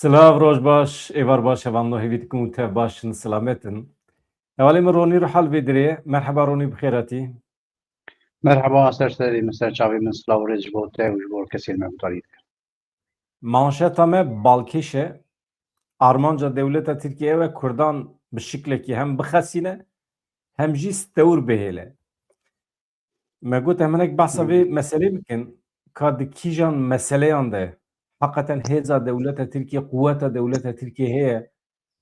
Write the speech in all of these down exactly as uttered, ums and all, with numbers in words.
Silav, roj baş, êvar baş, hevalno, hêvî dikim û tev baş in, silamet in. Hevalê min Ronî Ruhal vê dirê. Merheba Ronî, bi xêr hatî. Merheba, ser serê min, ser çavê min, silav û rêz ji bo te û ji bo kesên me guhdarî dikin. Manşeta me balkêş e. Armanca dewleta Tirkiyê ew e Kurdan bi şiklekî hem bixesîne, hem jî stewr bihêle. Me got em hinek behsa vê meselê bikin, ka di kîjan meseleyan de heqeten hêza dewleta Tirkiyê, quweta dewleta Tirkiyê heye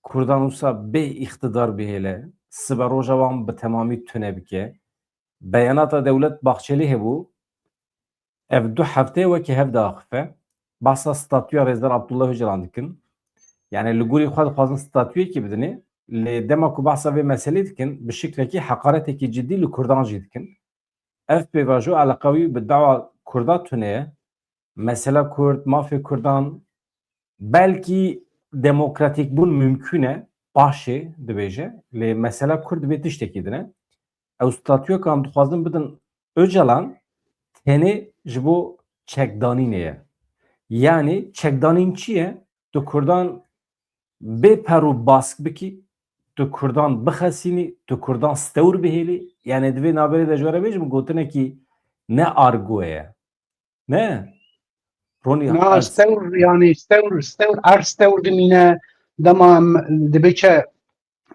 Kurdan wisa bê îqtidar bihêle, sibe roja wan bi temamî tune bike. Beyanata dewlet Bahçelî hebû, ev du hefteyê wekî hev diaxife. Behsa statûya Rêzdar Abdullah Ocalan dikin. Yani li gorî xwe dixwazin statûyekî bidinê. Lê dema ku behsa vê meselê dikin, bi şiklekî heqaretekî cidî li Kurdan jî dikin. Ev pêvajo eleqa wî bi dawa Kurda tune ye. Mesela Kurd, mafê Kurdan, belkî demokratîkbûn mimkûn e, paşê dibêje. Lê mesela Kurd dibê tiştekî din e. Ew statûya ku em dixwazin bidin Ocalan tenê ji bo çekdanînê ye. Yanî çekdanîn çi ye? Tu Kurdan bê per û bask bikî, tu Kurdan bixesînî, tu Kurdan stewr bihêlî. Yanî di vê navberê de ji we re bêjim gotinekî ne argo ye. Ne? Ronî, Na, ez stewr, yani stewr, stewr, erd stewr dimîne, dema em dibe çi,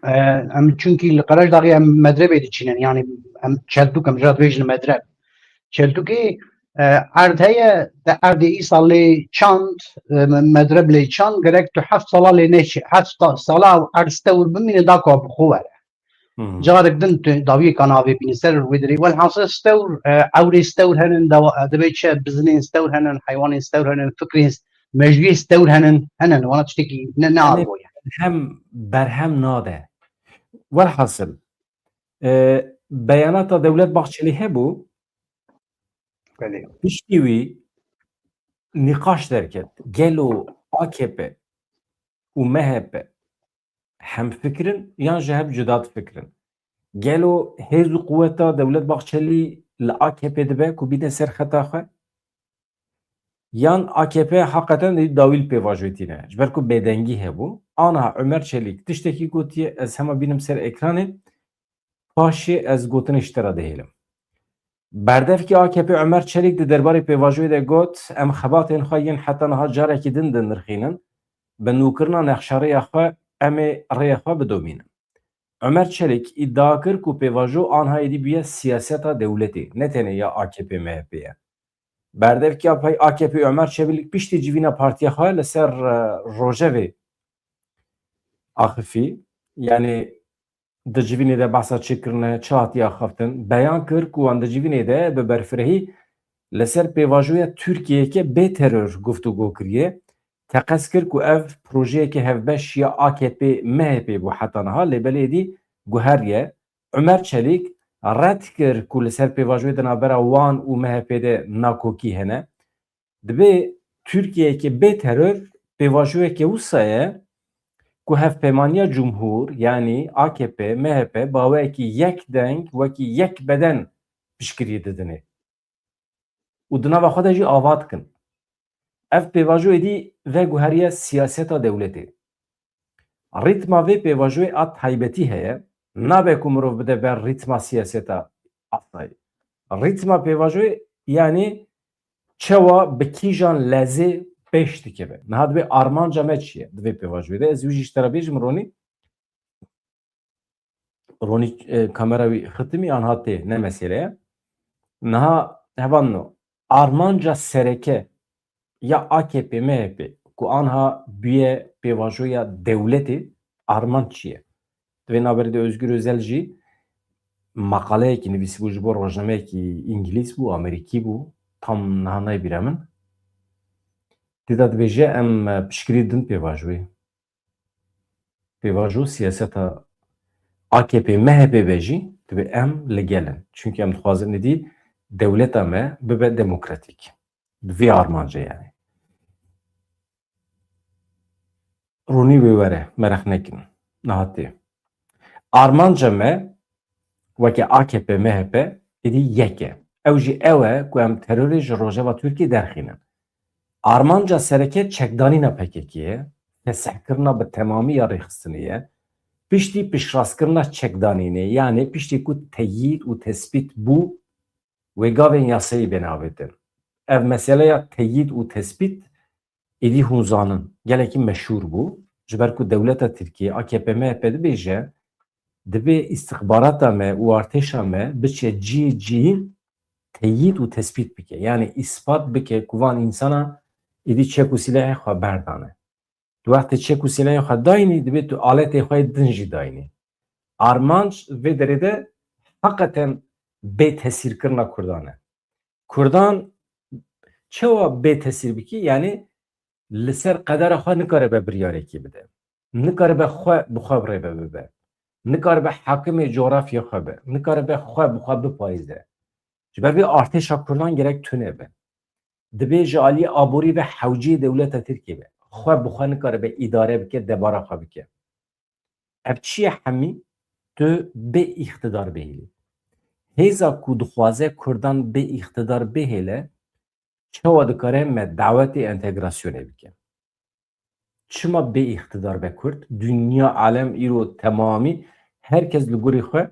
e, em çunkî li Qerejdaxê em medrebê diçînin, yani em çeltûk, em jê re dibêjin medreb. Çeltûkê, e, erd heye, te erdê îsal lê çand, e, me-, medreb lê çand, gerek tu heft sala lê neçî, heft sta-, sala erd stewr bimîne, da ku bi xwe were. Hı hı. Carek din tu dawiyê ka navê bîne ser wê dirê. Welhasil stewr, e, ewrê stewr henin, dawa, e, dibê çi, bizinên stewr henin, heywanên stewr henin, fikrên s-, mejiyê stewr henin, henin, wana tiştekî ne, ne Yani argo ye. Hem berhem nade. Welhasil, e, beyanata Dewlet Bahçelî hebû, Belê. Piştî wî nîqaş derket. Gelo A K P û M H P hemfikir in yan ji hev cuda difikirin? Gelo hêz û quweta Dewlet Bahçelî li A K P dibe ku bîne ser xeta xwe? Yan A K P heqeten dê dawî li pêvajoyê tîne? Ji ber ku bêdengî hebû. Aniha Omer Çelîk tiştekî gotiye, ez hema bînim ser ekranê, paşê ez gotinê ji te re dihêlim. Berdevkê A K P Omer Çelîk di derbarê pêvajoyê de got, em xebatên xwe yên heta niha carekî din dinirxînin, bi nûkirina nexşerêya xwe em ê rêya xwe bidomînin. Omer Çelîk îdia kir ku pêvajo anha êdî bûye siyaseta dewletê, ne tenê ya A K P M H P ye. Berdevkê A K P Omer Çelîk piştî civîna partiya xwe li ser, e, rojevê axifî, yanî di civînê de behsa çi kirine, çi hatiye axaftin, beyan kir ku wan di civînê de bi berfirehî li ser pêvajoya Tirkiyeyeke bê teror guftûgo kiriye. Teqez kir ku ev projeyeke hevbeş ya A K P M H P bû heta niha, lê belê êdî guheriye. Omer Çelîk red kir ku li ser pêvajoyê di navbera wan û M H P de nakokî hene. Dibê Tirkiyeyeke bê teror pêvajoyeke wisa ye ku Hevpeymaniya Cumhur, yanî A K P, M H P, bi awayekî yek deng, wekî yek beden piştgiriyê didinê. Û di nava xwe de jî ava dikin. Ev pêvajo êdî veguheriye siyaseta dewletê. Rîtma vê pêvajoyê a taybetî heye. Nabe ku mirov bide ber rîtma siyaseta asayî. Rîtma pêvajoyê, yanî çawa bi kîjan lezê pêş dikeve. Niha dibê armanca me çi ye di vê pêvajoyê de? Ez wî jî ji te re bêjim, Ronî. Ronî, e, kamera wî xitimî, anha tê, ne mesele ye. Niha hevalno, armanca sereke ya A K P M H P ku anha bûye pêvajoya dewletê, armanc çi ye? Di vê navberê de Özgür Özel jî maqaleyekî nivîsîbû ji bo rojnameyekî îngilîz bû, amerîkî bû, tam niha nayê bîra min. Tê de dibêje em, e, piştgirî din pêvajoyê. Pêvajo siyaseta A K P M H P be jî, dibê em li gel in. Çunkî em dixwazin êdî dewleta me bibe demokratîk. Bi vê armancê yani. Ronî wê were, meraq nekin. Niha tê. Armanca me weke A K P M H P êdî yek e. Ew jî ew e ku em terorê ji rojeva Tirkiyê derxînin. Armanca sereke çekdanîna P K K ye, fesihkirina bi temamî ya rêxistinê ye. Piştî piştrastkirina çekdanînê, yanê piştî ku teyîd û tespît bû, wê gavên yasayî bên avêtin. Ev meseleya teyîd û tespît êdî hûn zanin, gelekî meşhûr bû. Ji ber ku dewleta Tirkiyê, A K P M H P dibêje, dibê îstixbarata me û artêşa me biçe cihê cihî teyîd û tespît bike. Yanî îspat bike ku van însana êdî çek û silahê xwe berdane. Tu wextê çek û silahê xwe dayînî, dibê tu aletê xwe yê din jî dayînî. Armanc vê derê de heqeten bê tesîrkirina Kurdan e. Kurdan çawa bê tesîr bikî? Yanî li ser qedera xwe nikaribe biryarekî bide. Nikaribe xwe bi xwe bi rê ve bibe. Nikaribe hakimê coğrafya xwe be. Nikaribe xwe bi xwe bipayîze. Ji ber vê artêşa Kurdan gerek tune be. Dibê ji aliyê aborî ve hewceyê dewleta Tirkiyê be. Xwe bi xwe nikaribe îdare bike, debara xwe bike. Ev çi ye hemî? Tu bê îqtidar bihêlî. Hêza ku dixwaze Kurdan bê îqtidar bihêle, çawa dikare me dawetê entegrasyonê bike? Çima bê îqtidar be Kurd? Dinya, alem îro temamî her kes li gorî xwe,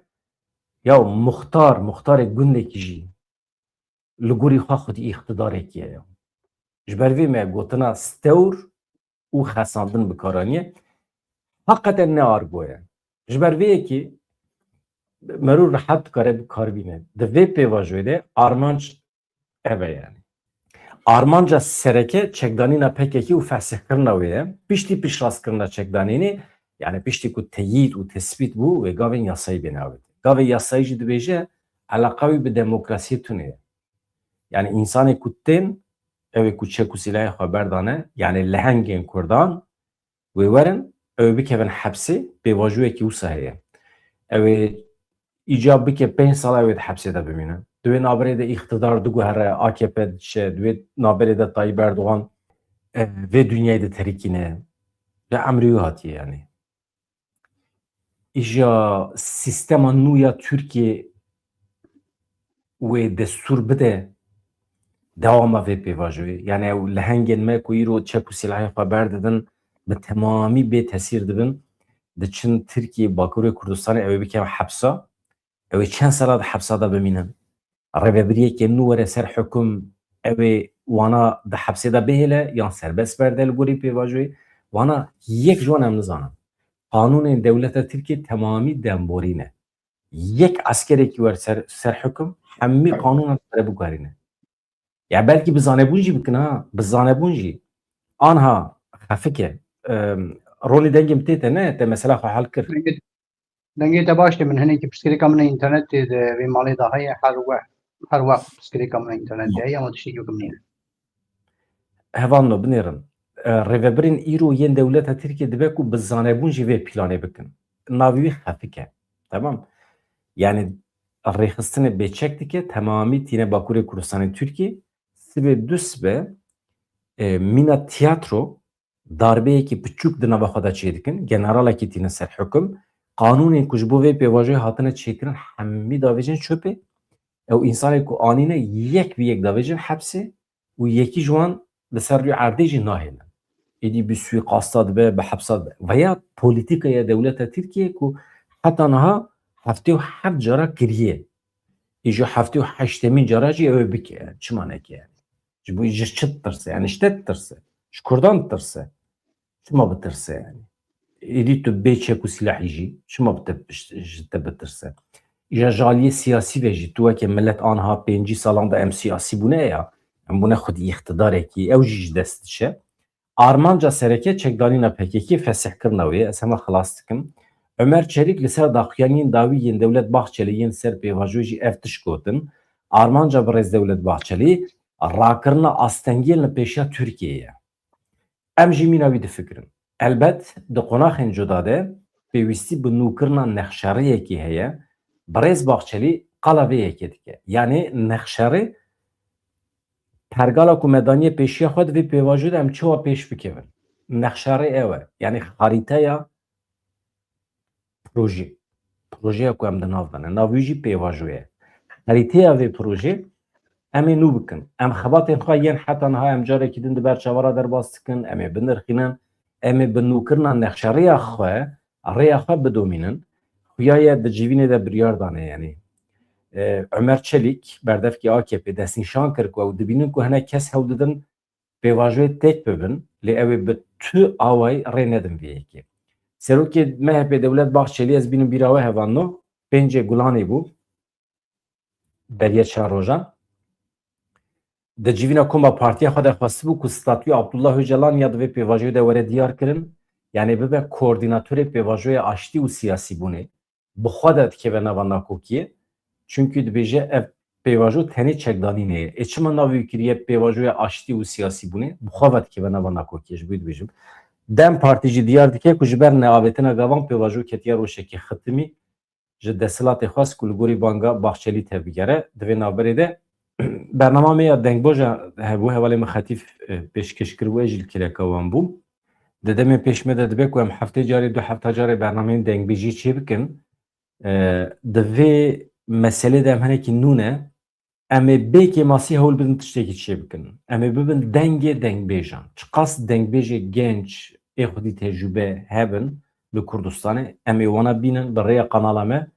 ya muxtar, muxtarê gundekî jî li gorî xwe xwedî îqtidarekî ye. Ji ber vê me gotina stewr û xesandin bi kar aniye. Heqeten ne argo ye. Ji ber vê yekê mero rehet dikare bi kar bîne. Di vê pêvajoyê de armanc ev e yanî. Armanca sereke çekdanîna P K K û fesihkirina wê ye. Piştî piştrastkirina çekdanînê, yanî piştî ku teyîd û tespît bû, wê gavên yasayî bên avêtin. Gavê yasayî jî dibêje, eleqa wî bi demokrasiyê tune ye. Yanî însanê ku tên, ew ê ku çek û silahê xwe berdane, yanî lehengên Kurdan, wê werin, ew ê bikevin hepsê, pêvajoyekî wisa heye. Ew ê îcab bike pênc sala ew ê di hepsê de bimîne. Di wê nabirê de îqtidar diguhere, A K P diçe, di wê nabirê de Tayyip Erdogan, e, vê dinyayê diterikîne. Bi emrê wî hatiye yanî. Îja sîstema nû ya Tirkiyê wê destûr bide dewama vê pêvajoyê. Yanî ew lehengên me ku îro çek û silahê xwe berdidin, bi temamî bê tesîr dibin, diçin Tirkiyê, Bakurê Kurdistanê, ew ê bikeve hepsa. Ew ê çend sala di hepsa de bimînin? Rêvebiriyeke nû were ser hukum, ew ê wana di hepsê de bihêle yan serbest berde li gorî pêvajoyê? Wana yek ji wan em nizanin. Qanûnên dewleta Tirkiyê temamî demborî ne. Yek eskerekî wer ser, ser hukum, hemî qanûnan dikare biguherîne. Ya belkî bi zanebûn jî bikin ha, bi zanebûn jî. Anha xefik e. Em, Ronî, dengê min tê te ne, te mesela xwe hel kir. Dengê, dengê te baş tê, min hinekî pirsgirêka min a înternetê di vê malê de heye, her we-, her wext pirsgirêka min a înternetê heye, ama tiştekî wekî min heye. Hevalno, binêrin. E, rêvebirên îro yên dewleta Tirkiyê dibe ku bi zanebûn jî vê planê bikin. Navê wî xefik e. Tamam. Yanî rêxistinê bêçek dike, temamî tîne Bakurê Kurdistanê Tirkiyê. Sibê du sibe, e, mîna tiyatro, darbeyekî piçûk di nava xwe de çêdikin. Generalekî tîne ser hukum. Qanûnên ku ji bo vê pêvajoyê hatine çêkirin, hemî davêjin çöpê. Ew însanê ku anîne yek bi yek davêjin hepsê û yekî ji wan li ser rûyê erdê jî nahêlin. Êdî bi suîqasta dibe, bi hepsa dibe. Veya polîtîkaya dewleta Tirkiyê ku heta niha heftê û heft cara kiriye. Îja heftê û heştemîn cara jî ew ê bike. Çima neke? Ji bo ji çi ditirse? Yanî ji te ditirse. Ji Kurdan ditirse. Çima bitirse yanî? Êdî tu bê çek û silahî jî, çima bi te, ji te bitirse? Îja ji aliyê siyasî ve jî, tu weke milet anha pêncî salan de em siyasî bûne ya, em bûne xwedî îqtidarekî, ew jî ji dest diçe. Armanca sereke çekdanîna P K K fesihkirina wê ye, ez hema xilas dikim. Ömer Çelik li ser daxuyaniyên dawî yên Dewlet Bahçelî yên ser pêvajoyê jî ev tişt gotin, armanca birêz Dewlet Bahçelî rakirina astengiyên li pêşiya Tirkiyeyê ye. Em jî mîna wî difikirin. Elbet di qonaxên cuda de pêwîstî bi nûkirina nexşeriyekî heye. Birêz Bahçelî qala vê yekê dike. Yanî nexşerî pergala ku me daniye pêşiya xwe di vê pêvajoyê de em çawa pêş bikevin. Nexşerî ew e. Yanî xarîteya projê. Projeya ku em di nav de ne. Nav wî jî pêvajo ye. Xerîteya vê projê em ê nû bikin. Em xebatên xwe yên heta niha em carekî din di ber çavara derbas dikin, em ê binirxînin. em ê bi nûkirina nexşerêya xwe, rêya xwe bidomînin. Xuya ye di civînê de biryar dane, yanî. E, Ömer Çelik, berdevkê A K P, destnîşan kir ku ew dibînin ku hinek kes hewl didin pêvajoyê têk bibin, lê ew ê bi tu awayî rê nedin vê yekê. Serokê M H P Dewlet Bahçelî, ez bînim bîra we hevano, pêncê Gulanê bû, beriya çar rojan. Di civîna koma partiya xwe de xwestibû ku statûya Abdullah Öcalan ya di vê pêvajoyê de were diyar kirin, yanî bibe koordînatorê pêvajoya aştî û siyasîbûnê. Bi xwe de dikeve nava nakokiyê. Çunkî dibêje ev pêvajo tenê çekdanînê ye. Ê çima navê wî kiriye pêvajoya aştî û siyasîbûnê? Bi xwe ve dikeve nava nakokiyê, ji bo wî dibêjim. DEM Partî jî diyar dike ku ji ber neavêtina gavan pêvajo ketiye roşekê xitimî. Ji desthilatê xwest ku li gorî banga Bahçelî tevbigere. Di vê navberê de bernama me ya dengboj a hebû, hevalê min Xetîf, e, pêşkêş kiribû, ez jî li kêleka wan bûm. Di demên pêş me de dibe ku em heftê carê, du hefta carê bernameyên dengbêjiyê çêbikin. E, di vê meselê de em hinekî nû ne. Em ê bê kêmasî hewl bidin tiştekî çêbikin. Em ê bibin dengê dengbêjan. Çiqas dengbêjê genc ê xwedî tecrûbe hebin li Kurdistanê, em ê wana bînin bi rêya kanala me,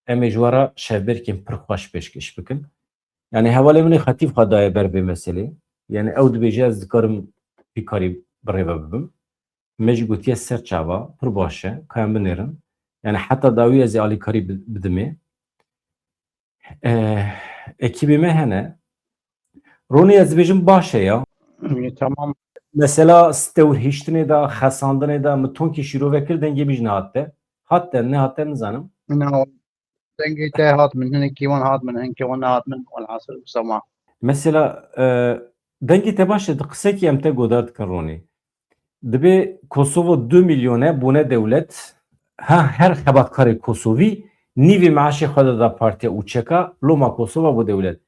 em ê ji we re şevbêrkên pir xweş pêşkêş bikin. Yanî hevalê min ê Xetîf xwe daye ber vê meselê. Yanî ew dibêje ez dikarim vî karî bi rê ve bibim. Me jî gotiye ser çava, pir baş e, ka em binêrin. Yanî heta dawî ez ê alîkarî bi-, bidimê. Eh, ekîbê me hene. Ronî, ez dibêjim baş e ya. Tamam. Mesela stewr hiştinê de, xesandinê de, min tonkî şîrove kir, dengê min jî nehat te. Hat te, nehat te nizanim. Na, dengê te hat min, hinekî wan hat min, hinekî wan nehat min, welhasil wisa ma. Mesela, e, dengê te baş e, di qisekî em te godar dikin Ronî. Dibê Kosovo du milyon e, bûne dewlet. Ha, her xebatkarê Kosovî nîvê meaşê xwe de da partiya û çeka, loma Kosova bû dewlet.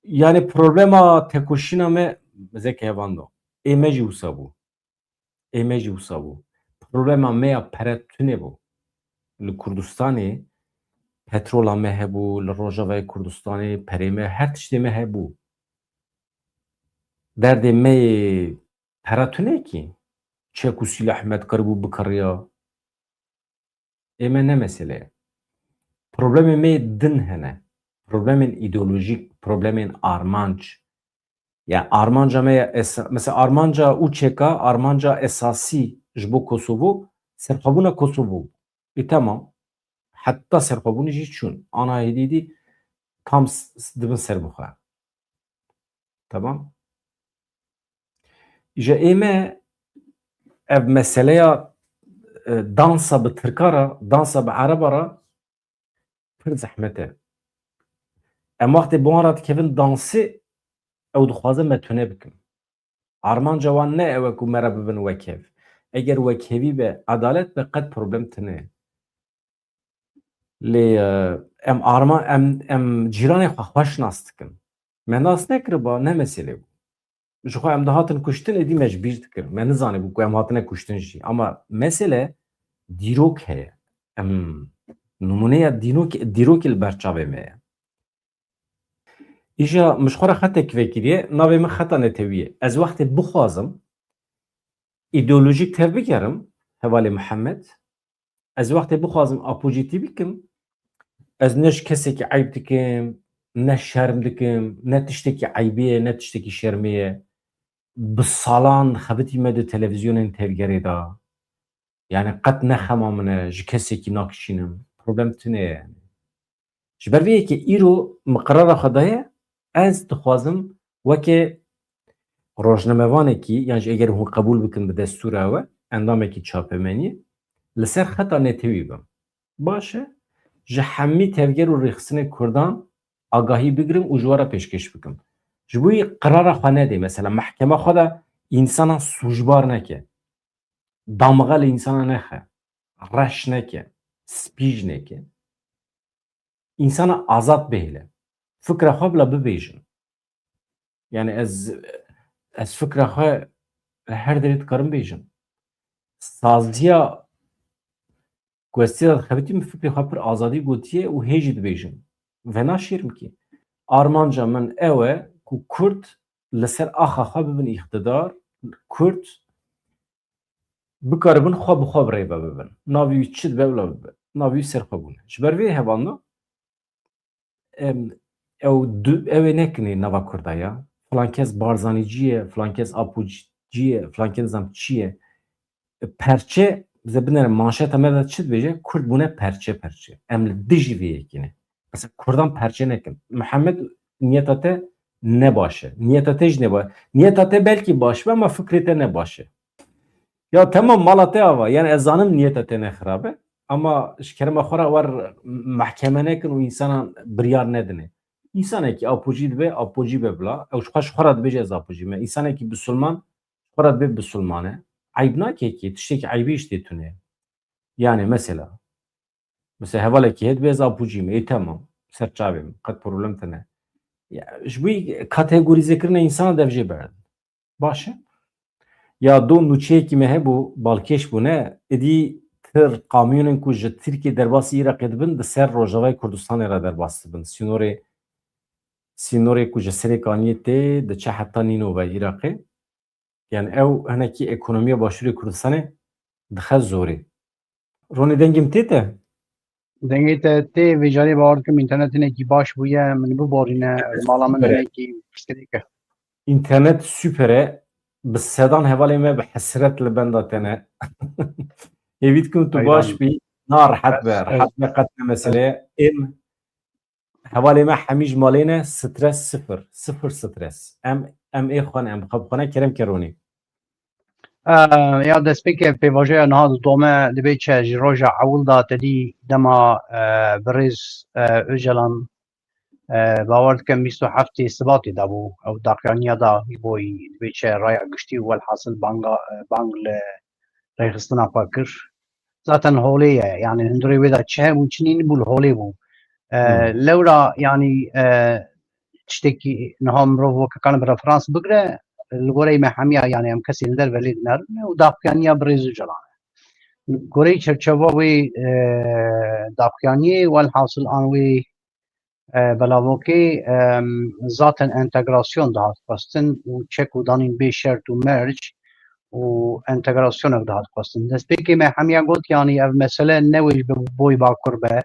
Yanî problema tekoşîna me zeke hevando. Ê me jî wisa bû. Ê me jî wisa bû. Problema me ya pere tune bû. Li Kurdistanê petrola me hebû, li Rojavayê Kurdistanê perê me, her tiştê me hebû. Derdê me yê pere tune kî. Çek û sîlah me dikaribû bikiriya. Ê me ne mesele ye. Problemê me yê din hene. Problemên îdeolojîk, problemên armanc. Yani armanca me ya esa-, mesela armanca û çeka, armanca esasî ji bo Kosovo, serxwebûna Kosovo. Ê temam. Heta serxwebûnê jî çûn. Ana hêdî dî tam s-, s-, dibin ser bixwe. Tamam. Ji ê me ev meseleya, e, dansa bi Tirka re, dansa bi Ereba re pir zehmet e. Em wextê bi wan re dikevin dansê, ew dixwaze me tune bikin. Armanca wan ne ew e ku me re bibin wekhev. Eger wekhevî be, edalet be, qet problem tune. Lê, e, em arma-, em, em cîranê xwe xweş nas dikin. Me nas nekiriba, ne meselê bû. Ji xwe em dihatin kuştin, êdî me ji bîr dikir. Me nizanîbû ku em hatine kuştin jî. Ama mesele dîrok heye. Em nimûneya dînok-, dîrokê li ber çavê me ye. Îja min ji xwe re xetek vekiriye, navê min xeta netewî ye. Ez wextê bixwazim îdeolojîk tevbigerim, hevalê Mihemed, ez wextê bixwazim apolojîtî bikim, ez ne ji kesekî eyb dikim, ne şerm dikim, ne tiştekî eybê ye, ne tiştekî şermê ye. Bi salan xebitîme di televîzyonên tevgerê de. Yani qet ne xema min e, ji kesekî nakişînim. Problem tune ye yani. Ji ber vê yekê îro min qirara xwe daye, ez dixwazim weke rojnamevanekî, yan jî eger hûn qebûl bikin bi destûra we, endamekî çapemeniyê, li ser xeta netewî bim. Baş e, ji hemî tevger û rêxistinê Kurdan agahî bigirim û ji we re pêşkêş bikim. Ji bo wî qirara xwe nedê, mesela mehkema xwe de însanan sûcbar neke. Damga li însana nexe, reş neke, spîj neke. Însana azad bihêle. Fikra xwe bila bibêjin. Yani ez, ez fikra xwe her derê dikarim bêjim. Saziya ku ez tê de dixebitî, min fikrê xwe pir azadî gotiye û hê jî dibêjim. Venaşêrim kî. Armanca min ew e ku Kurd li ser axa xwe bibin îqtidar, Kurd bikaribin xwe bi xwe bi rê ve bibin. Navê wî çi dibe wila bibe. Navê wî ser xwe bûne. Ji ber vê hevalna, em, ew du, ew ê nekinê nava Kurda ya. Filan kes Barzanîcî ye, filan kes Apoçî ye, filan kes zam çi ye. Perçe, bize binere manşeta me de çi dibêje? Kurd bûne perçe perçe. Em li dijî vê yekê ne. Mesela Kurdan perçe nekin. Mihemed, niyeta te ne baş e. Niyeta te jî ne baş. Niyeta te belkî baş be ama fikrê te ne baş e. Ya temam, mala te ava. Yani ez zanim niyeta te ne xirab e. Ama ji kerema xwe re wer mehkeme nekin û insanan biryar nedine. Însanekî apocî dibe, apocî be bila. Ew ji xwe, ji xwe re dibêje ez apocî me. Însanekî bisilman, ji xwe re dibe bisilman e. Eyb nake ki, tiştekî eybê îştê tune. Yani mesela, mesela hevalekî heye dibe ez apocî me. Ê temam. Ser çavê min. Qet problem tine. Ya, ji bo kategorîzekirina însana dev jê berdin. Baş e. Ya do nûçeyekî me hebû, balkêş bûne, êdî tir kamyonên ku ji Tirkiyê derbasî Iraqê dibin, di ser Rojavayê Kurdistanê re derbas dibin. Sînorê, sînorê ku ji Serê Kaniyê tê, diçe heta Nînove Iraqê. Yani ew hinekî ekonomiya Başûrê Kurdistanê dixe zorê. Ronî, dengê min tê te? Dengê te tê, vê carê bawer dikim înternet hinekî baş bûye, min biborîne, mala min hinekî pirsgirêk e. Înternet super e, bi sedan hevalê me bi hesret li benda te ne. Hêvî dikim tu baş bî, na rehet be, rehet be, qet ne mesele ye. Êm Hevalê me hemî ji malê ne, stres sifir, sifir stres. Em, em ê xwe ne, em xwe bi xwe ne, kerem ke Ronî. Ee, ya destpêkê pêvajoya niha didome, dibê çi ji roja ewil de te dî dema, e, birêz, e, Ocalan, e, bawer dikim bîst û heftê Sibatê de bû, ew daxuyaniya da ji bo yî dibê çi raya giştî û welhasil banga, e, bang li rêxistina xwe kir. Zaten holê ye, yani hundirê wê de çi hebû, çi nîn bû, li holê bû. E, Hmm. Lewra, yani, e, tiştekî niha mirov weke kane bi referans bigire, li goreyê me hemiya, yani em kesê li derve lê dinerin û daxuyaniya birêz Ocalan e. Li goreyê çerçeva wê, e, daxuyaniyê, welhasil an wê e, belavokê, em, zaten entegrasyon dihat xwestin û çek û danîn bê şert û merc û entegrasyonek dihat xwestin. Destpêkê me hemiya got, yanî ev mesele ne wê ji boy Bakur be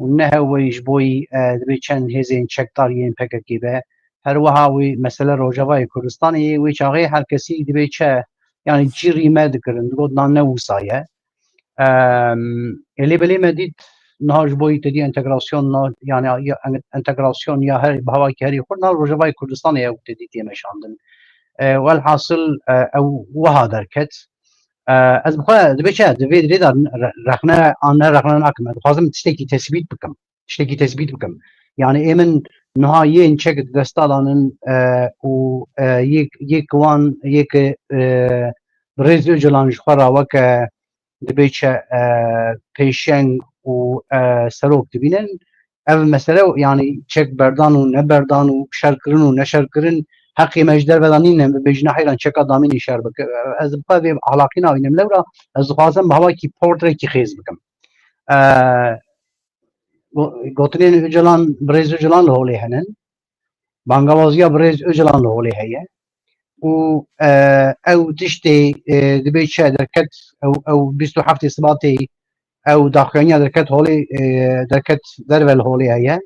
û ne hew wê ji boy, e, dibê çend hêzên çekdar yên P K K be. Her wiha wê mesele Rojavayê Kurdistanê yê, wê çaxê her kesî dibê çi, yanî cîrî me dikirin, digot na ne wisa ye. Em, ê lê belê me dît niha ji bo yî tedî entegrasyon na, yani ya en-, entegrasyon ya her bi hawakî herî xurt na Rojavayê Kurdistanê ew tedî tê meşandin. E, welhasil, e, ew wiha derket. E, ez bi xwe dibê çi, di vê dirê de re-, rexne an ne rexne nakim. Ez dixwazim tiştekî tesbît bikim. Tiştekî tesbît bikim. Yani ê min niha yên çek di desta danin, e, û, e, yek, yek wan, yek, e, Birêz Ocalan ji xwe re weke dibê çi, e, pêşeng û, e, serok dibînin. Ev mesele, yani çek berdan û neberdan û şerkirin û neşerkirin, heqê me ji derve de nîne, bibêjine heyran çeka damînî şer bike. Ez bi xwe vê ahlaqî nabînim. Lewra ez dixwazim bi hawakî portrekî xêz bikim. E, go-, gotinên Ocalan, Birêz Ocalan li holê hene. Bangawaziya Birêz Ocalan li holê heye. Û, e, ew tiştê, e, dibê çi derket, ew, ew bîst û heftê Sibatê ew daxuyaniya derket holê, e, derket derve li holê heye.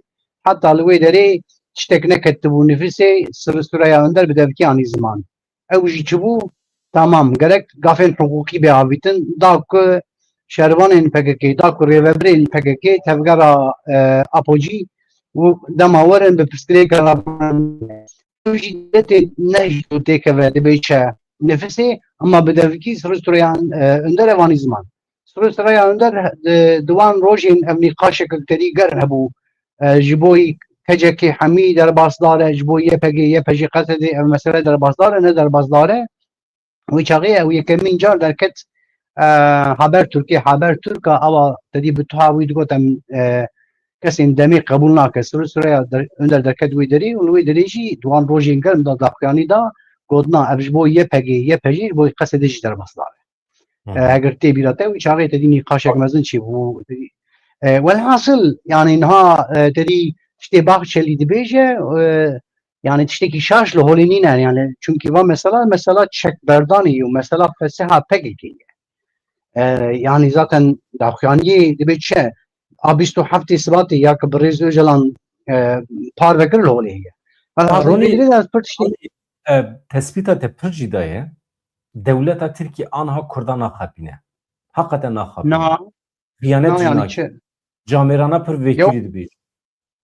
Heta li wê derê tiştek neketibû nifîsê, Sirri Süreyya Önder bi devkî anî ziman. Ew jî çi bû? Tamam, gerek gafên hiqûqî bê avîtin, da ku şervanên P K K, da ku rêvebirên P K K tevgera, e, Apocî û dema werin bi pirsgirêka re. Ew jî dê tê ne ji dûr têkeve, dibê çi nifisê, ema bi devkî Sirri Süreyya, e, Önder ev anî ziman. Sirri Süreyya Önder di, di wan rojên ev nîqaşeke tedî germ hebû. E, ji bo Y P G hemî derbasdar e, ji bo Y P G, Y P G qesedê ev mesele derbasdar e, ne derbasdar e. Wê çaxê ew yekemîn car derket, e, Habertürk'ê, Habertürk'a, awa tedî bi tuha wî digot em, e, kesên demê qebûl nake. Sirri Süreyya der-, Önder derket wê derê û li wê derê jî di wan rojên germ de daxuyanî da, got na, ev ji bo Y P G, Y P G ji bo qesedê jî derbasdar e. Hı hı. E, eger tê bîra te, wî çaxê te dî nîqaşek mezin çêbû. E, welhasil, yani niha, e, te dî tiştê Bahçelî dibêje, e, yani tiştekî şaş li holê nîne, yani çunkî va mesela, mesela çekberdanê ye û mesela fesiha P K K ye. E, yanî zaten daxuyaniyê dibe çi? A bîst û heftê Sibatê ya ki bi rêz Ocalan, e, parve kir li holê heye. Velhasil Ronî, vê dirê de ez pir tiştê Ronî, e, tespîta te pir jî daye. Dewleta Tirkî anha Kurda naxapîne. Heqeten naxapîne. Na, Xiyanet na, jî yanî nake. Çi? Camêrana pir vekirî dibêjin.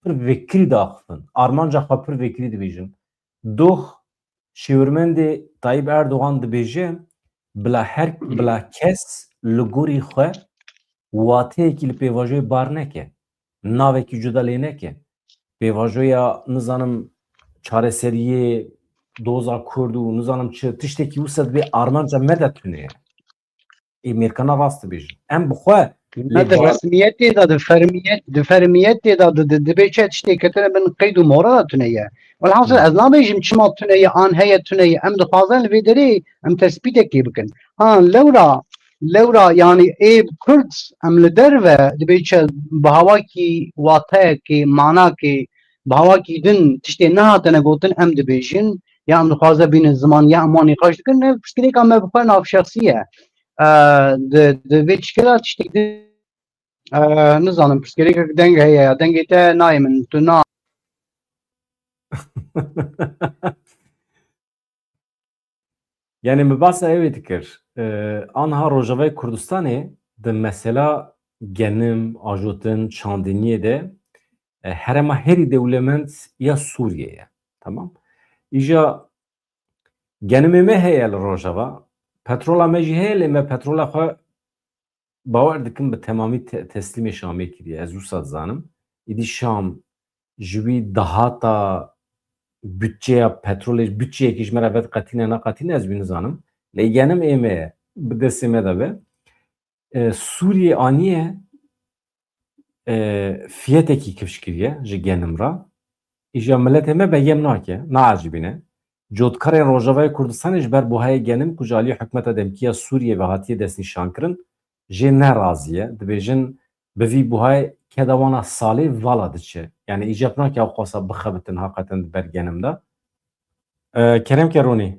Pir vekirî diaxifin. Armanca xwe pir vekirî dibêjin. Doh şêwirmendê Tayyip Erdogan dibêje, bila her, bila kes li gorî xwe wateyekî li pêvajoyê bar neke. Navekî cuda lê neke. Pêvajoya, nizanim, çareseriyê doza Kurd û nizanim çi tiştekî wisa dibê armanca me de tune ye. Ê mêrkana rast dibêjin. Em bi xwe Ne di lêborî resmiyetê de, di fermiyet, di fermiyetê de di, di, dibê çi tiştê ketine bin qeyd û mora de tune ye. Welhasil Hı. ez nabêjim çima tune ye, an heye tune ye. Em dixwazin li vê derê em tespîtekê bikin. Ha, lewra, lewra, yanî ê Kurd em li derve dibê çi bi hawakî wateyekê, manakê, bi hawakî din tiştê nehatine gotin, em dibêjin, ya em dixwaze bînin ziman, ya em wan nîqaş dikin, ne pirsgirêka me bi xwe navşexsî ye. E, di, di vê çikê de tiştek din, e, nizanim, pirsgirêkek deng heye ya dengê te nayê min, tu na. Yanî min behsa ewê dikir. E, anha Rojavayê Kurdistanê di mesela genim, ajotin, çandiniyê de, e, herêma herî dewlemend ya Sûriyê ye. Tamam. Îja genimê me heye li Rojava, petrola me jî heye, lê me petrola xwe bawer dikim bi temamî te-, teslîmê Şamê kiriye. Ez wisa dizanim. Îdî Şam ji wî dahata budçeya petrolê, budçeyekî ji me re vedqetîne, neqetîne, ez wî nizanim. Lê genim ê me ye, bi destê me de be. E, Sûriyê aniye, e, fiyetekî kifş kiriye ji genim re. Îja miletê me begem nake, naecibîne. Cotkarên Rojavayê Kurdistanê ji ber buhayê genim ku ji aliyê hikûmeta demkî ya Sûriyê ve hatiye destnîşankirin, jê nerazî ye. Dibêjin, bi vî buhayê keda wan a salê vala diçe. Yanî îcab nake ew qasa bixebitin heqeten di ber genim de. E, kerem ke Ronî.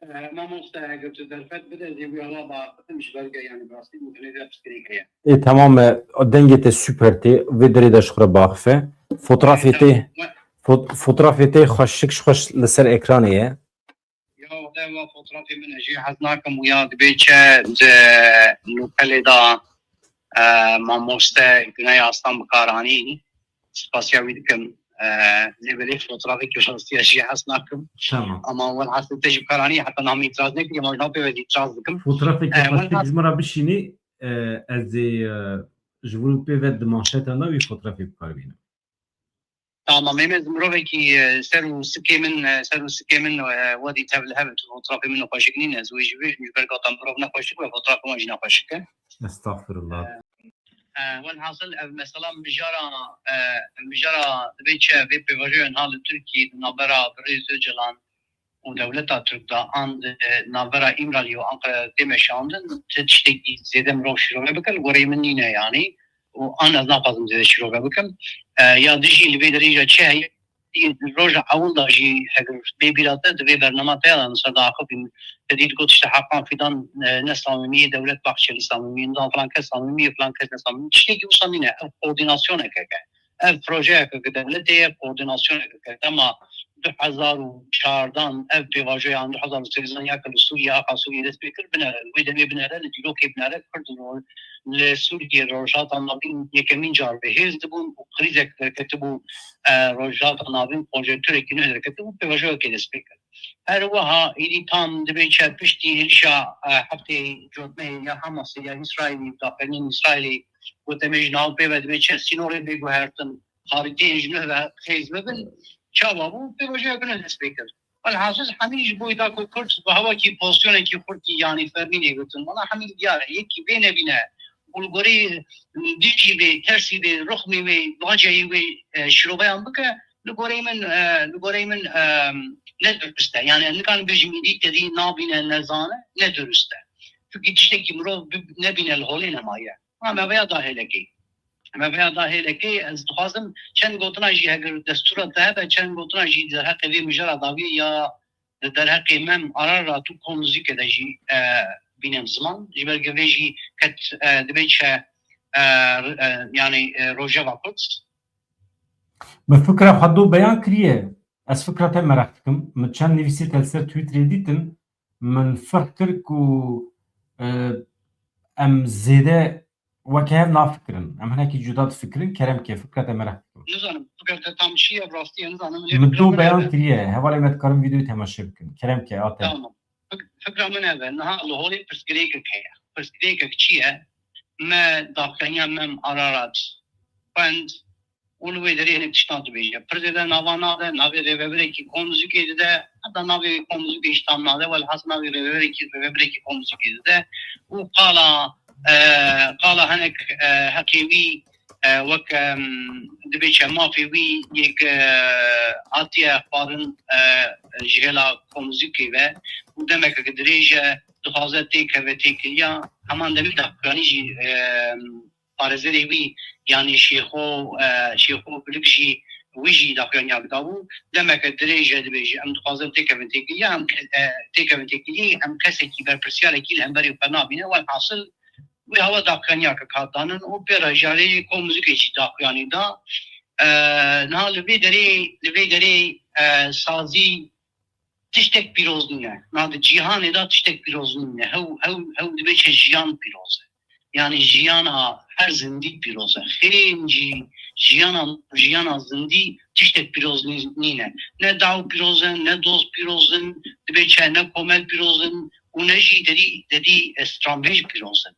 E, mamoste, eger tu derfet bide, ez ê wî ala biaxifim ji ber ke, yanî, bi rastî mûtinê de pirsgirêk heye. Ê, temam e. Dengê te super tê. Vê derê de ji xwe re biaxife. Fotrafê tê, Tamam. fot-, fotrafê tê xweşik ji xweş li ser ekranê ye. Ya, wele wa fotrafê min e, jê hez nakim û ya dibê çi di nûkelê de, e, mamoste Güney Aslan bi kar anî. Spasiya wî dikim. E, lê belê fotrafekî rastiya jê hez nakim. Tamam. Ama welhasil te jî bi kar anî, heta niha min îtiraz nekiriye, ma ji nav pê ve jî îtiraz dikim. Fotrafekî E, xweşik welhas- ji min re bişînî, e, ez ê, e, ji vir û pê ve di manşetan de wî fotrafê bi kar bînim. Tamam, em ez mirovekî, e, ser û sikê min, e, ser û sikê min, e, wedî tevlihev e, fotrafê min xweşik nîne, ez wê jî bêjim, ji ber gata mirov nexweşik be, fotrafê wan jî nexweşik e. Estağfurullah. E, e, welhasil ev mesela mijara, e, mijara dibê çi, vê pêvajoya niha li Tirkiyê di navbera Birêz Ocalan û dewleta Tirk de an di navbera Îmraliyê û Anqara tê meşandin, ti tiştekî zêde mirov şîrove bike, li goreyê min nîne yanî, û an ez naxwazim zêde şîrove bikim. E, ya din jî li vê derê jî çi heye, roja ewil de jî heger bê bîra te di vê bernama te ya de min ser diaxivî, te dît got işte Hakan Fidan, e, ne samimî ye, Dewlet Bahçeli samimî ye, nizanim filan kes samimî ye, filan kes ne samimî. Tiştekî wisa nîne, ev koordînasyoneke ye. Ev projeyeke ke dewletê ye, koordînasyoneke ke dema du hezar û çardan ev pêvajoya an du hezar û sêzdan ya ke li Sûriye, axa Sûriye dest pê kir, binere, wê demê binere, li dîrokê binere, Kurd ro-, li Sûriye Rojhilata Navîn yekemîn car bi hêz dibûn û krîzek derketibû, e, Rojhilata Navîn, konjenkturekî nû derketibû, pêvajoyekê dest pê kir. Her wiha êdî tam dibê çi piştî êrişa, e, heftê cotmehê ya Hamasê ya Îsraîlî, daxilîn Îsraîlî, ku demê ji nav pê ve dibê çi sînorê bê guhertin, xarîteyên ji nû ve qêz bibin, çawa bû, pêvajoyeke nû dest pê kir. Welhasil hemî ji bo da ku Kurd bi hawakî pozisyonekî xurtî yanî fermî nêgirtin. Wela hemî diyar e. Yekî vê nebîne û li gorî dijî vê, tersî vê, rixmî wê, baceyî wê, e, şîroveyan bike, li goreyê min, e, li goreyê min, e, ne durust e. Yanî ez nikarim bêjim êdî te dî nabîne, nezane, ne durust e. Çunkî tiştekî mirov bi-, nebîne li holê nemaye. Ha, me veya da hêlekê. Me veya da hêlekê, ez dixwazim çend gotina jî heger destûra te hebe, çend gotina jî di derheqê vê mijara dawiyê ya di derheqê Mem Ararat û Komzîkê de jî, e, bînin ziman. Ji ber ku vê jî ket, e, dibê çi, e, e, yanî, e, rojeva Kurd. Min fikra xwe do beyan kiriye. Ez fikra te mereq dikim. Min çend nivîsê te li ser Twitterê dîtin. Min ferq kir ku, e, em zêde weke hev nafikirin. Em hinekî cuda difikirin. Kerem ke, fikra te mereq dikim. Nizanim, fikra te tam çi ye, rastî ye, nizanim, lê Min fikra do min beyan ev e. kiriye. Hevalê me dikarin vîdeoyê temaşe bikin. Kerem ke, a te. Tamam. Fik-, fikra min ev e. Niha li holê pirsgirêkek heye. Pirsgirêkek çi ye? Me daxuyaniya Mem Ararat xwend û li wê derê hinek tiştan dibêje. Pir zêde nava nade, navê rêvebirekî komzûkê dide, heta navê komzûkê jî tam nade, welhasil navê rêvebirekî, rêvebirekî komzûkê dide û qala, e, qala hinek, e, heqê wî, e, wek, em, dibê çi mafê wî yek, e, hatiye xwarin, e, ji hêla komzûkê ve û demekek dirêj e, dixwaze têkeve têkiliya, heman demî daxuyanî jî, e, parêzerê wî, yanî Şêxo, e, Şêxo Bilik jî, wî jî daxuyaniya bidabû. Demeke dirêj e dibêje, em dixwazin têkevin têkiliya, em ke-, e, têkevin têkiliyê, em kesekî berpirsiyarekî li hemberî xwe nabîne. Welhasil, wê hewa daxuyaniyeke hat danin û pê re jarê komzûkê jî daxuyanî da. E, niha li vê derê, li vê derê, e, sazî tiştek pîroz nîne. Na di cîhanê de tiştek pîroz nîne. Hew, hew, hew dibê çi jiyan pîroz e. Yanî jiyana her zindî pîroz e. Xêrên jî jiyana, jiyana zindî tiştek pîroz nî-, nîne. Ne daw pîroz in, ne dost pîroz in, dibê çi ne komel pîroz in û ne jî dedî, dedî, e, stranbêj pîroz in.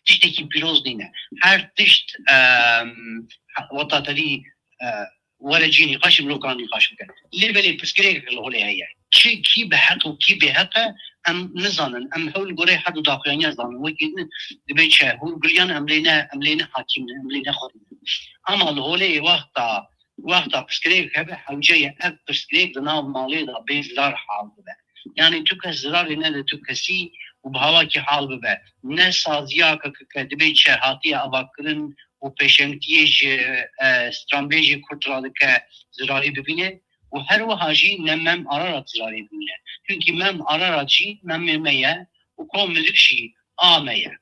Tiştekî pîroz nîne. Her tişt, em, weta te dî, e, were cî nîqaşî mirov kan nîqaş bike. Lê belê pirsgirêkek li holê heye. Çi, kî bi heq û kî bêheq e, em nizanin. Em hew li goreyê her du daxuyaniya zanin. Wekî din dibê çi hûrgiliyan em lê ne, em lê ne hakîm ne, em lê ne xwedî ne. Ama li holê wexta, wexta pirsgirêk hebe hewce ye ev pirsgirêk di nav malê de bê zirar hal bibe. Yanî tu kes zirarê nede tu kesî û bi hawakî hal bibe. Ne saziya ke, ke, ke dibê çi hatiye avakirin û pêşengtiyê ji, e, stranbêjê Kurd re dike zirarî bibîne û her wiha jî ne Mem Ararat zirarî bibîne. Çunkî Mem Ararat jî memê me ye û kom mizik jî a me ye.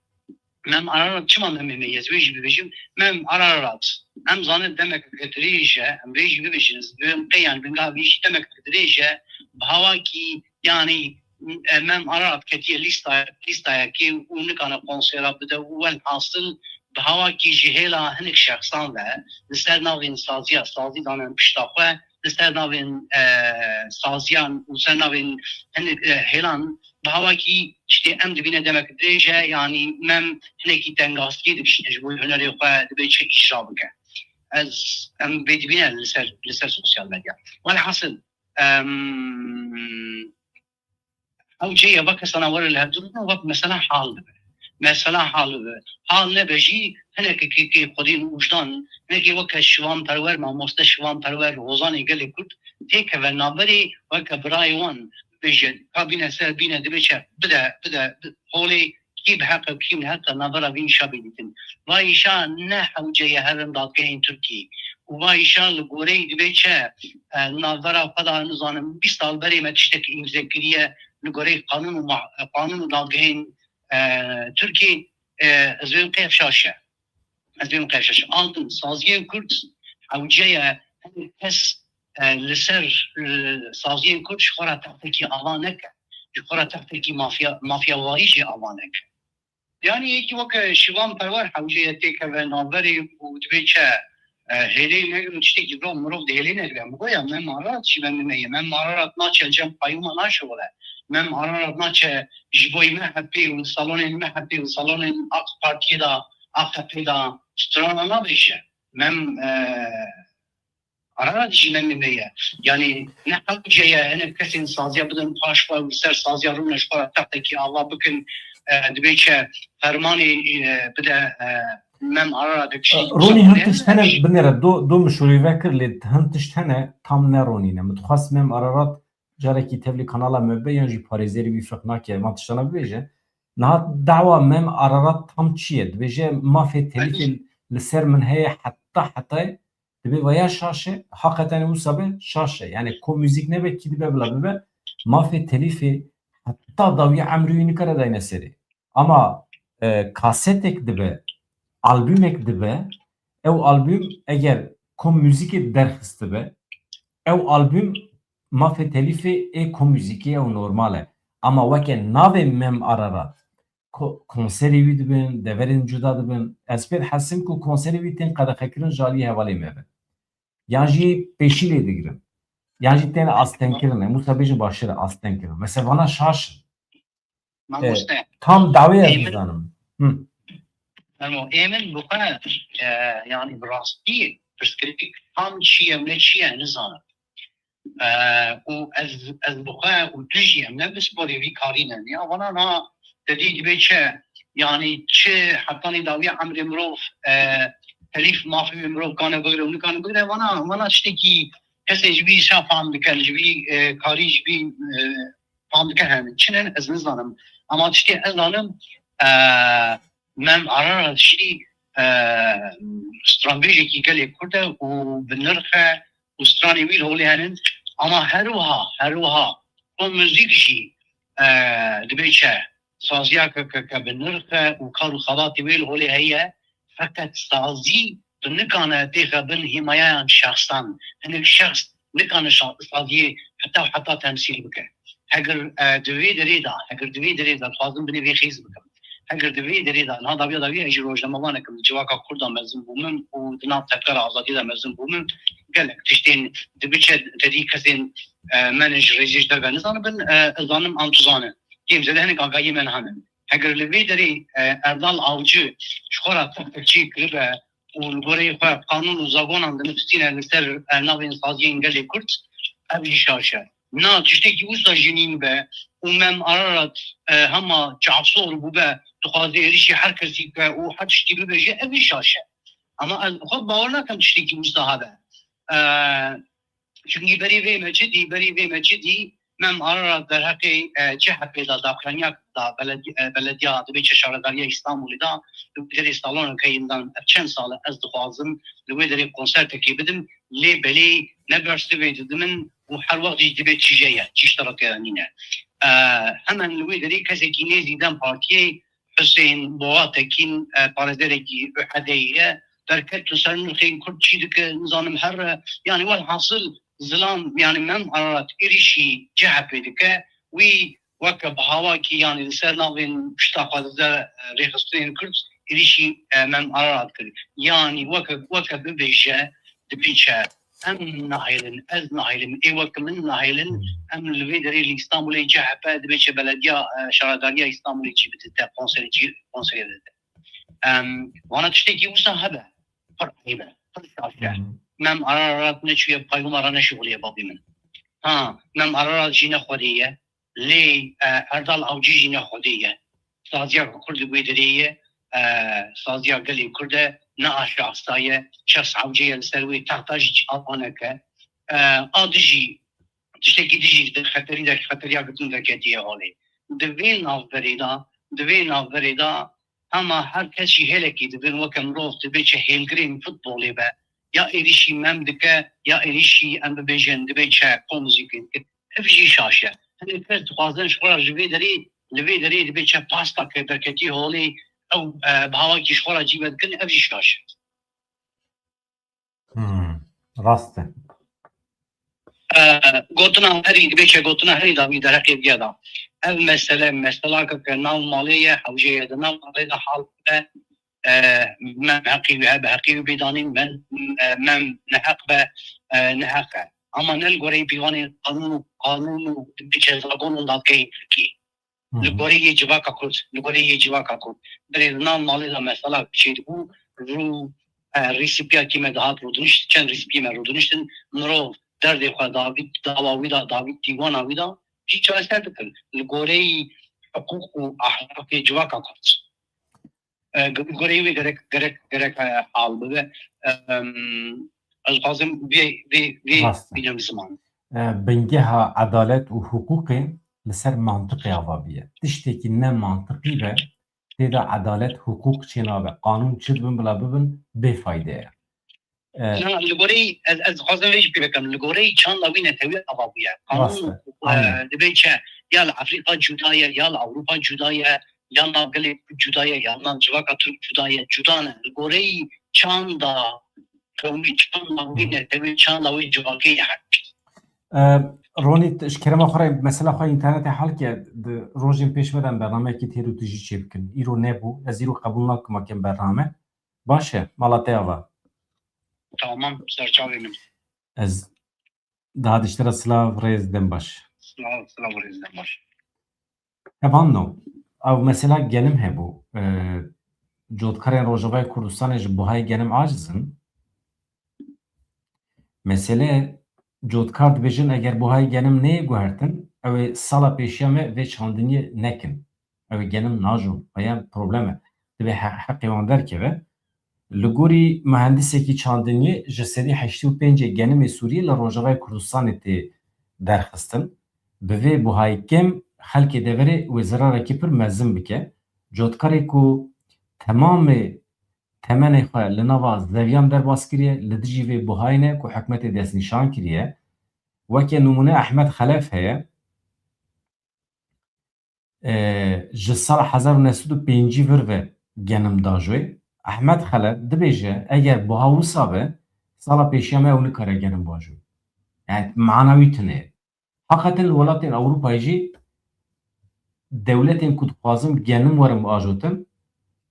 Mem Ararat çima memê me ye? Ez wê jî bibêjim. Mem Ararat, em zanin demeke dirêj e, em vê jî bibêjin, ez dibêm qey, yanî binga vî jî demeke dirêj e, bi hawakî, yanî, e, Mem Ararat ketiye lîsta, lîstayekê û nikane konsera bide û welhasil bi hawakî ji hêla hinek şexsan ve li ser navên saziya, sazî dane pişta xwe, li ser navên, e, saziyan û ser navên hinek, e, hêlan bi hawakî tiştê em dibîne demek dirêj e, yanî Mem hinekî tengastî dibîne ji bo hunerê xwe dibê çi îcra bike. Ez, em vê dibîne li ser, li ser sosyal medya. Welhasil, em, ew cê ye, wek kesana were li hevdû bibin, wek mesela hal bibe. Mesela hal bibe. Hal nebe jî hinekî kê, kê xwedî û wijdan, hinekî weke Şivan Perwer, mamoste Şivan Perwer, hozanê gelê Kurd, têkeve navberê weke birayê wan, bêje, ka bîne ser bîne, dibê çi, bide, bide, bi-, holê kî bi heq e, kî bi heq e, navbera vî îşa bê dîtin. Va îşa ne hewce ye herin dadgehên Tirkiyê. Û va îşa li goreyî dibê çi, e, navbera xwe de, nizanim, bîst sal berê me tiştek îmze kiriye li goreyî qanûn û ma-, qanûn û dadgehên, e, Tirkiyê, e, ez bêm qey ev şaş e. Ez bêm qey ev şaş e. Antin, saziyên Kurd hewce ye, hinek kes, e, li ser, e, saziyên Kurd ji xwe re textekî ava neke. Ji xwe re textekî mafya, mafyawayî jî ava neke. Yanî yekî weke Şivan Perwer hewce ye têkeve navberê û dibê çi, e, hêlê negire û tiştekî mirov, mirov di hêlê negire. Min got ya Mem Ararat jî memê me ye. Mem Ararat naçe cem qeyûma naşixule. Mem Ararat naçe ji bo M H P û salonên M H P û salonên AK Partiyê de, A K P'ê de strana nabêje. Mem, e, Ararat jî memê me ye. Yanî ne hewce ye hinek kesên saziya bidin paş xwe û li ser saziya rûne ji xwe re textekî ava bikin, e, dibê çi fermanê, e, bide, e, Mem Ararat dikişî. Ronî, hin tişt hene binêre, do, do min şorî vekir, lê hin tişt hene tam ne ronî ne. Min dixwest Mem Ararat carekî tevlî kanala me be yan jî parêzerî wî ferq nake van tiştana bibêje. Niha dawa Mem Ararat tam çi ye? Dibêje mafê telîfê li ser min heye heta hetayê. Dibê vaya şaş e, haqeten wisa be şaş e. Yani ko muzîk nebe kî dibe bila bibe, mafê telîfê heta dawiya emrê wî nikare dayne serê. Ama e, kasetek dibe, albûmek dibe, ew albûm eger kom muzîkê derxistibe, ew albûm mafê telîfê ê kom muzîkê ew normal e. Ama weke navê Mem Ararat, ko-, konserê wî dibin, deverên cuda dibin. Ez pê dihezim ku konserê wî tên qedexekirin ji aliyê hevalê me be. Yan jî pêşî lê digirin. Yan jî tên astengkirin. Em wisa bêjin baştir e, astengkirin. Mesela vana şaş in. Mamoste. E, tam dawê ez Ê min nizanim. Hı. Fermo, ê min bi xwe, e, yani bi rastî pirsgirêk tam çi ye, ne çi ye, nizanim. E, û ez, ez bi xwe û tu jî em ne bi sporê vî karî ne. Ya vana na te dî dibe çi, yani çi hetanî dawiya emrê mirov, e, telîf mafê wê mirov kane bigire û nikane bigire, vana, vana tiştekî kesê ji vî şa fam dikin, ji vî, e, karî ji vî, e, fam dikin hene. Çi ne, ez nizanim. Ama tiştê ez zanim, e, Mem Ararat jî, e, stranbêjekî gelê Kurd e û bi nirx e û stranê wî li holê henin. Ama her wiha, her wiha ku muzîk jî, e, dibê çi, saziya ke, ke, ke bi nirx e û kar û xebatê wê li holê heye, feqet sazî tu nikane têxe bin hîmayeyan şexsan. Hinek şexs nikane şa-, saziyê heta û heta temsîl bike. Heger, e, di vê derê de, heger di vê derê de dixwazim binê vê xêz bikim. Heger di vê derê de, niha dawiya dawiyê ez jî rojnamevanek im, di civaka Kurd de mezin bûm û di nav tevgera azadiyê de mezin bûm, gelek tiştên dibiçe tedî kesên, e, me ne ji rêzê ji derve nizanibin, e, ez zanim an tu zane. Kêm zêde hinek agahiyê me niha ne. Heger li vê derê, e, Erdal Avcı ji xwe re text çê kiribe û li goreyê xwe qanûn û zagonan dinivîstîne li ser, e, navên saziyên gelê Kurd, ev jî şaş e. Na tiştekî wisa jî nîn be û Mem Ararat, e, hema çavsor bûbe, dixwaze êrişî her kesî bike û her tiştî bibêje, ev jî şaş e. Ama ez xwe bawer nakim tiştekî wisa hebe. E, Çunkî berî vê me çi dî, berî vê me çi dî, Mem Ararat derheqê, e, C H P de daxuyaniya da belediye, e, belediya dibê çi şaredariya Îstanbulê de, bi derê saloneke yindan ev çend sal e ez dixwazim li wê derê konsertekê bidim, lê belê ne bersivê didimin û her wext jî dibê çîje ye, çî ji te re têra nîne. E, hemen li wê derê kesekî nêzî DEM Partiyê Husên Boğa Tekîn, e, parêzerekî U H D'yê ye. Derket li ser nirxên Kurd çî dike, nizanim her, e, yani welhasil zilam, yani Mem Ararat êrîşî C H P dike. Wî weke bi hawakî, yani li ser navên pişta xwe dize, e, rêxistinên Kurd êrîşî, e, Mem Ararat kir. Yani weke, weke bibêje, dibê çi? Em nahêlin, ez nahêlim, ê wek min nahêlin, Hmm. em li vê derê li Îstanbulê C H P dibê çi belediya, e, şaredariya Îstanbulê cî bidite, konserê cî, konserê bidite. Em, vana tiştekî wisa hebe, pir eyb e, pir şaş e. Hmm. Mem Ararat neçûye payûma re neşixuliye babî min. Ha, Mem Ararat jî ne Xwedê ye. Lê, e, Erdal Avcî jî ne Xwedê ye. Saziya Kurd li wê derê ye, e, saziya gelê Kurd e, ne a şahsa ye, şexs Avcî ye, li ser wê texta jî çi awaneke. E, a dijî, tiştekî dijî di xeterî de, xeteriya girtin derketiye holê. Di vê navberê de, di vê navberê de hema her kes jî hêlekî dibin, weke mirov dibê çi hêlgirên futbolê be, ya êrîşî Mem dike, ya êrîşî em bibêjin dibê çi komizîkê dike. Ev jî şaş e. Hinek kes dixwazin ji xwe re ji vê derê, li vê derê dibê çi pasta ke derketî holê, ew, e, bi hawakî ji xwe re cî vedikin, ev jî şaş e. Hmm, rast e. E, gotina herî, dibê çi gotina herî dawî derheqê viya da. Ev mesele, meselake ke nav malê ye, hewce ye di nav malê de hal be, e, Mem heqî wî hebe, heqî wî bê danîn, Mem, e, Mem neheq be, e, neheq e. Ama ne li goreyê pîvanên qanûn û, qanûn û dibê çi zagon û dadgehên Tirkî. Hı hı. Li goreyê civaka Kurd, li goreyê civaka Kurd. Berê li nav malê de mesela çêdibû, rû, e, rîsipiyakî me dihat rûdinişt, çend rîsipiyê me rûdiniştin, mirov derdê xwe davît, dawa wî da, davît dîwana wî da, jî çareser dikir. Li goreyê hiqûq û ahlakê civaka Kurd. E, li goreyê wê gerek, gerek, gerek, e, hal bibe. Em, ez dixwazim vê, vê, vê Rast e. bînim ziman. E, bingeha edalet û hiqûqê li ser mantiqê ava bûye. Tiştekî ne mantiqî be, tê de edalet, hiqûq çênabe. Qanûn çi dibin bila bibin, bêfayde ye. E, Na, li goreyê, ez, ez dixwazim vê jî pê bikim. Li goreyê çanda wî netewî ava bûye. Qanûn, Rast e. e, Aynen. dibê çi? Ya li Afrîka cuda ye, ya li Ewropa cuda ye, Yan navgilê cuda ye, yan nav civaka Tirk cuda ye, cuda ne. Li goreyî çanda qewmî, çanda wî netewî, çanda wî civakê ye her tişt. Ronî, ji kerema xwe re mesela xwe înternetê hal ke, di rojên pêş me de em bernameyekî têr û tijî çêbikin. Îro nebû, ez îro qebûl nakim em bername. Baş e, mala te ava. Tamam, serçavê min. Ez daha diştira silav, rêz, dem baş. Silav, silav, rêz, dem baş. Hevalno, ev mesela genim hebû. Ee, cotkarên Rojavayê Kurdistanê ji buhayê genim aciz in. Mesele cotkar dibêjin, eger buhayê genim neyê guhertin, ew ê sala pêşiya me vê çandiniyê nekin. Ew ê genim najon, eya problem e. Divê he-, heqê wan derkeve. Li gorî muhendisekî çandiniyê ji sedî heştê û pêncê genimê Sûriyê li Rojavayê Kurdistanê tê derxistin. Bi vê buhayê kêm xelkê deverê wê zirarekî pir mezin bike. Cotkarê ku temamê temenê xwe li nava zeviyan derbas kiriye, li dijî vê buhayê ne ku hikûmetê destnîşan kiriye. Weke nimûne Ehmed Xelef heye. E, ji sala hezar û neh sed û pêncî vir ve genim da ji wê. Ehmed Xelef dibêje, eger buha wisa be, sala pêşiya me ew nikare genim ba ji wê. Yani mana wî tune ye. Heqeten li welatên Ewropayê jî dewletên ku dixwazin genim werin biajotin,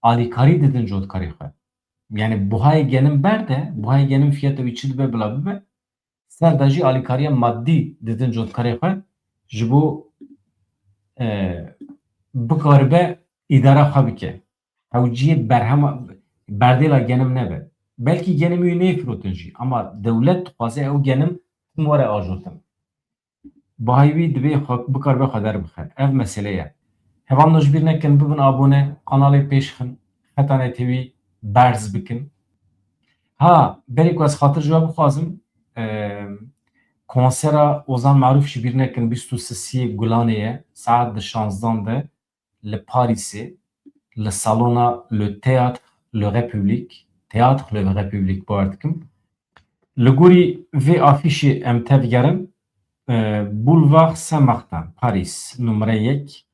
alîkarî didin cotkarê xwe. Yani buhayê genim berde, buhayê genim fiyata wî çi dibe bila bibe, ser de jî alîkariya madî didin cotkarê xwe ji bo, e, bikaribe îdara xwe bike. Hewciyê berhema, berdêla genim nebe. Belkî genim wî neyê firotin jî, ama dewlet dixwaze ew genim tim were ajotin. Bahayî wî divê xwe, bikaribe xwe derbixe. Ev mesele ye. Hevalno ji bîr nekin, bibin abone, kanalê pêşxin, Xetane T V berz bikin. Ha, berê ku ez xatir ji we bixwazim, e, konsera Ozan Maruf ji bîr nekin, bîst û sisiyê Gulanê ye, saet di şanzdan de li Parîsê, li salona Le Théâtre Le République, Théâtre Le République, bawer dikim. Li gorî vê afîşê em tevgerin, e, Boulevard Saint-Martin, Parîs, numre yek,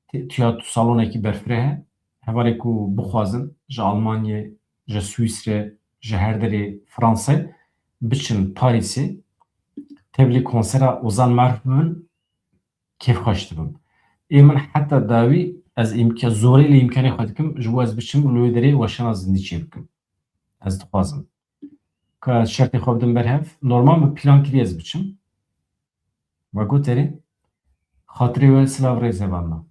te-, tiyatro salonekî berfireh e. Hevalê ku bixwazin ji Almanyê, ji Swîsre, ji her derê Franse biçin Parîsê, tevlî konsera Ozan Maruf bibin, kêfxweş dibim. Ê min heta dawî ez îmke-, zorê lê îmkanê xwe dikim, ji bo ez biçim û li wê derê weşana zindî çêbikim. Ez dixwazim. Ka şertê xwe bidim ber hev. Normal min plan kiriye ez biçim. We got erê. Xatirê we silav rêz hevalna.